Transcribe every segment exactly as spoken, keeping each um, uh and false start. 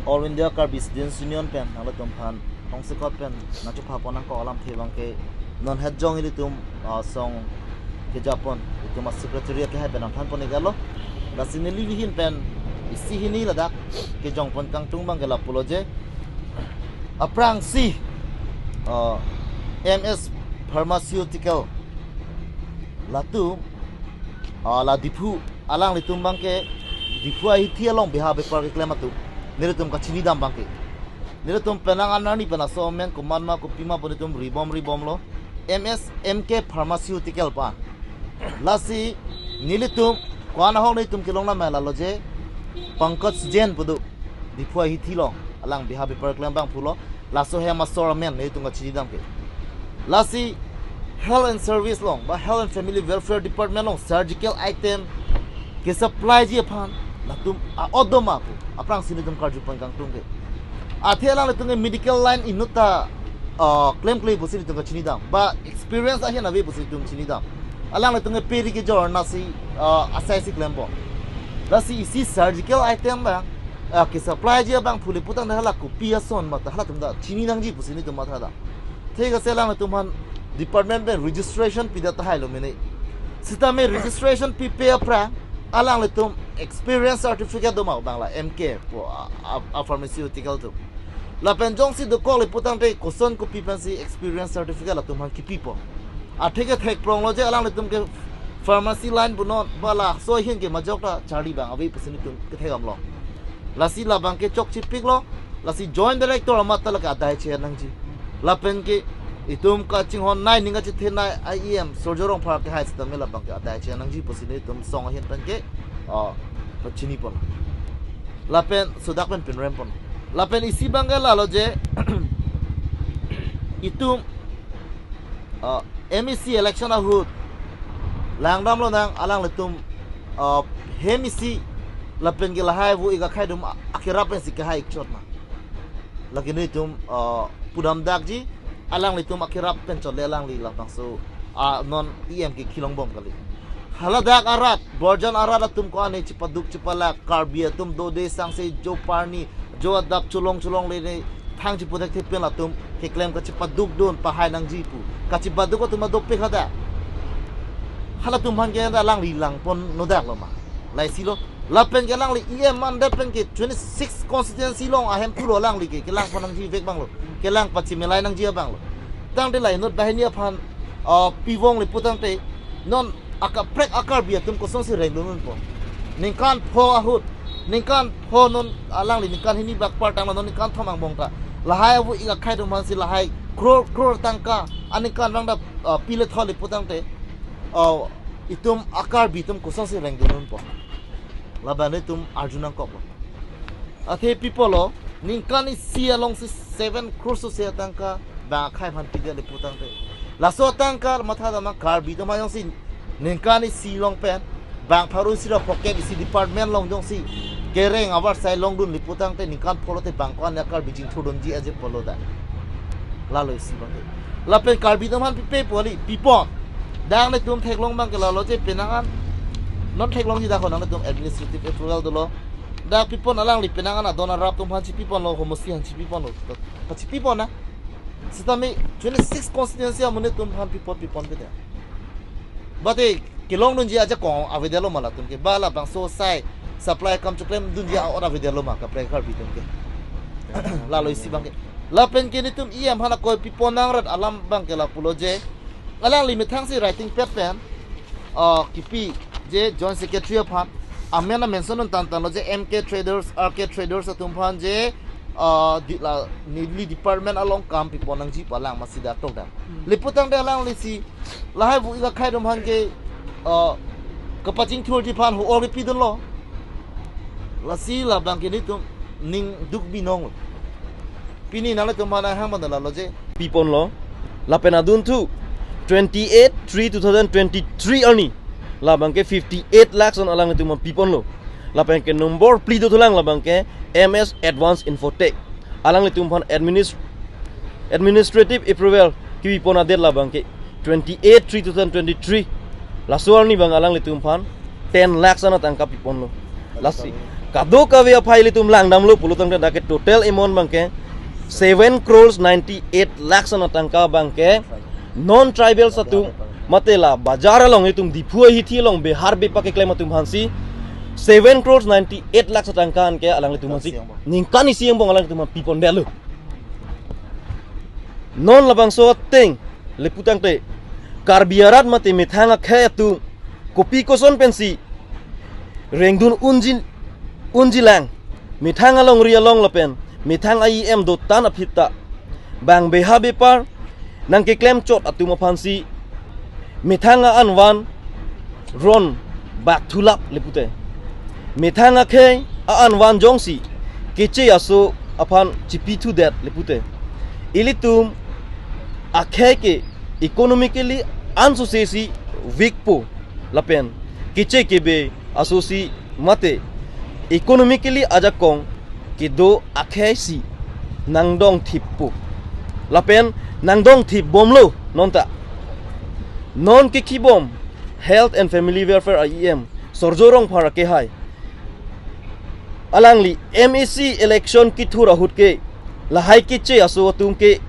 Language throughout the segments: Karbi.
All India Karbi Students Union pen nanglitum aphan hongsekot pen nangchepha pon nangkok alamthe abangke non het jong ilitum, ah, song kejapon itum a-secretary akehai pen nangthan pon iklo. Lasi neli ahin pen isi hini ladak kejong pon kangtung abangke lapulo je, aphrangsi, ah, M S Pharmaceutical latum, ah, la Diphu, alanglitum abangke Diphu ahithi along beha bepar keklem atum nelitum kachinidam abangke, nelitum penang an arni pen laso amen komatma kopima pu nelitum ribom ribomlo, M S M K Pharmaceutical pa. Lasi nelitum ko-an ahok nelitum kelong namai lalo je, Pankaj Jain pu do, Diphu ahithi along alang beha bepar keklem abang pulo. Laso hem asor amen nelitum kachinidam ke. Lasi Health and Service along ba Health and Family Welfare Department along surgical item kesupplyji aphan latum a-otdoma pu aphrangsi nelitum karju pon kangtung ke. Athe alanglitum ke medical line inutta, ah, klemkle pusi nelitum kachinidam, ba experience ahin ave pusi nelitum chinidam. Alanglitum ke peri kejor nasi, ah, asai si klempo. Lasi isi surgical item abang, ah, kesupplyji abang phule putangte hala kopi ason ma ta halatum ta chini nangji pusi nelitum mathadam. Thik ase, alanglitum aphan department pen registration pidet tahai lo mene. Sitame registration pipe aphrang alanglitum experience certificate doma abang la M K pu a, a, a-pharmaceutical atum. Lapen jongsi dokok le putangte koson kopi pensi experience certificate latum aphan kipipo. Athe ke thekpronglo je alanglitum ke pharmacy line punon ba laso ahin ke majok ta charli abang ave pusi nelitum kethekdamlo. Lasi labang ke chokchipiklo, lasi joint director amat ta lake adai che nangji. Lapen ke itum kachinghon nai ning kachethe nai I E M Surjya Rongphar akehai sitame labang ke adai che nangji pusi nelitum song ahin pen ke, ah, pachini pon. Lapen sudak pen pinrem pon. Lapen isi abangke lalo je, itum, ah, M A C election ahut langdamlonang alanglitum, ah, hem isi lapen ke lahai vo ik akhai atum a-, akerap pensi kehai ikchot ma. Lake nelitum, ah, pudamdakji, alanglitum akerap pen chot le alangli labangso, ah, non E M ke kelongbom kali. Haladak arat, Borjan arat atum ko-an ne chepaduk chepalak, Karbi atum dode sangse jo parni, jo adap cholong cholongle ne thang cheputhekthe pen latum keklem kachepadukdun pahai nangji pu. Kachepaduk atum adopik hadak. Halatum aphan ke alangli lang pon nodaklo ma. Laisilo. Lapen ke alangli E M mandet pen ke twenty-six constituency along ahem pulo alangli ke kelang pon nangji vek abanglo. Kelang pachimelai nangji abanglo. Tangte la inut banghini aphan, ah, pivong le putangte non akaprek a-Karbi atum kosonsi rengdun unpo. Ningkan pho ahut, ningkan pho non alangli ningkan hini bak par tanglo, non ningkan thom angbong ta lahai avo ik akhai atum aphansi lahai crore crore tangka aningkan vang ta, ah, pile tholi putangte, ah, itum a-Karbi atum kosonsi rengdun unpo. Labang nelitum arju nangkoklo. Athe pipolo, ningkan isi alongsi seven crore sose atangka bang akhai aphan pidet le putangte. Laso atangka mathadam nang, Karbi atum ajongsi ningkan isi along pen bang pharo isi ra phokep isi department along jongsi kereng avarsai longdun le putangte ningkan pholote bang ko-an a-Karbi jingthurdunji aje pulo dak. Lalo isi abangke. Lapen Karbi atum aphan pipe pu kali, pipon. Dak nelitum theklong abangke lalo je penang an. Non theklongji dak ko nangtum administrative approval dolo. Dak pipon alangli penang an adon arap atum aphan chipiponlo, homosti aphan chipiponlo. Pachipipon na. Sitame twenty-six constituency amonit atum aphan pipon pipon pide. Bate kelongdunji ajakong avedetlo ma latum ke, ba labangso sai supply akam cheklemdunji a-ot avedetlo ma kaprek Karbi atum ke. Lalo isi abangke. Lapen ke nelitum E M aphan akoi pipon nangrat alam abangke lapulo je, alangli methangsi writing pad pen, ah, kipi je Joint Secretary aphan amen a-mention un tantanlo je M K Traders, R K Traders atum aphan je, ah, di, la neli department along kam pipon nangji pu alang masi dak tokdam. Hmm. Le putangte alanglisi lahai vo ik akhai atum aphan ke, ah, kapachingthurji aphan ho-ol kepidunlo. Lasi labang ke nelitum ning duk binong. Pini nanglitum aphan nanghang abang lalo je, piponlo. Lapen adunthu twenty-eight three two thousand twenty-three arni labang ke fifty-eight lakhs an alanglitum aphan piponlo. Lapen ke nombor phli dothulang labang ke M S Advance Infotech. Alanglitum aphan adminis-, administrative approval kipipon adet labang ke twenty-eight three two thousand twenty-three. Laso arni abang alanglitum aphan ten lakhs an atangka piponlo. Lasi Kadokave aphai ilitum langdamlo pulo tangte dak ke total amount abang ke seven crores ninety eight lakhs an atangka abang ke non tribals atum mate la bajar along, itum Diphu ahithi along behar bepa keklem atum aphansi seven crores ninety eight lakhs atangka an ke alanglitum aphansi ningkan isi angbong alanglitum aphan pipondetlo. Non labangso ateng le pu tangte Karbi arat mate methang akhei atum kopi koson pensi rengdun unji, unjilang, methang alongri along lapen methang a-EM dotan aphi ta bang beha bepar nangkeklem chot atum aphansi methang a-an van ron bak thulap le pute, methang akhei a-an van jongsi keche aso aphan chipithudet le pute, ilitum akhei ke economically ansose si weak po lapen keche kebe asosi mate economically ajakong kedo akhei si nangdongthip po lapen nangdongthip bomlo. Non ta non kekhibom Health and Family Welfare a-EM Surjya Rongphar akehai, alangli MAC election kethur ahut ke lahai keche aso atum ke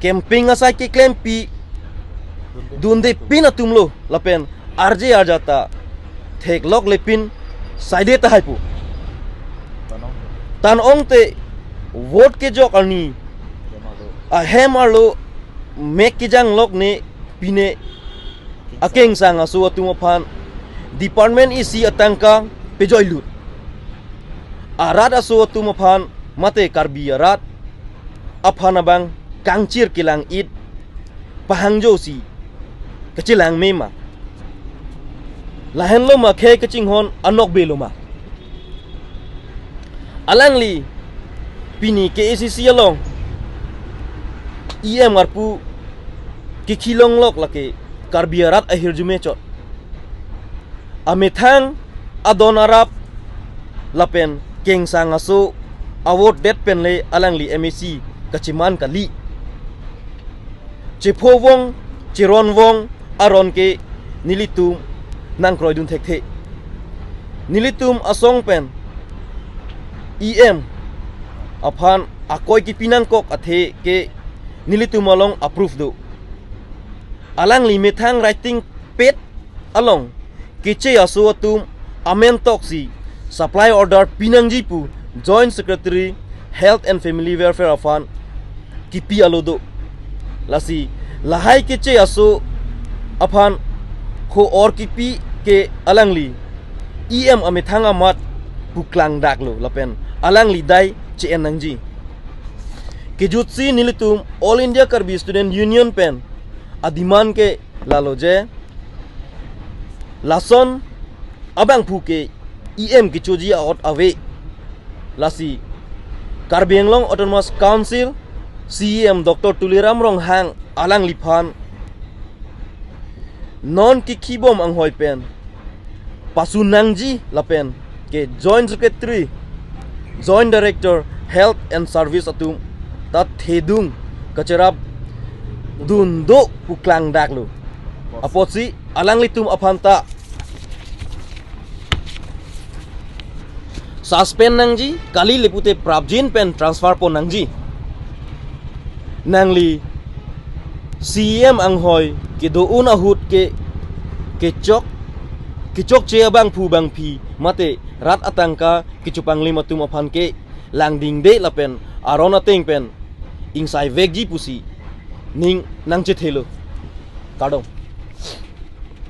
campaign asai keklempi dundepin atumlo lapen arje arja ta thekloklepin saide tahai pu. Tan ong te vote kejok arni ahem arlo mek kejanglok ne pine akengsang aso atum aphan department isi atangka pejoilut. Arat aso atum aphan mate Karbi arat aphan abang kangchir kelang-it pahangjo si kachelang mema. Lahenlo ma khei kachinghon anokbe lo ma. Alangli pini KAAC along EM arpu kekhilonglok lake Karbi arat ahirjume chot. Amethang adon arap lapen kengsang aso a-vote det pen le alangli MAC kachiman kali. Chephovong, cheronvong aron ke nelitum nangkroidun thekthe. Nelitum asong pen EM aphan akoi kipi nangkok athe ke nelitum along a-proof do. Alangli methang writing pad along keche aso atum amen toksi supply order pinangji pu Joint Secretary Health and Family Welfare aphan kipi alo do. Lasi lahai keche aso aphan ho-or kipi ke alangli EM amethang amat puklangdaklo lapen alangli dai che-en nangji. Kejutsi nelitum All India Karbi Student Union pen a-demand ke lalo je lason abangphu ke EM kechoji a-ot ave. Lasi Karbi Anglong Autonomous Council CEM Doctor Tuliram Ronghang alangliphan non kekhibom anghoi pen pasu nangji lapen ke Joint Secretary, Joint Director Health and Service atum ta thedung kacherap dun do puklangdaklo. Apotsi alanglitum aphan ta suspend nangji, kali le pute prapjin pen transfer pon nangji. Nangli CEM anghoi kedo-un ahut ke kechok, kechokche abangphu bangphi mate rat atangka kechopanglim atum aphan ke langdingde lapen aron ateng pen ingsaivekji pusi ning nangchethelo. Kardom.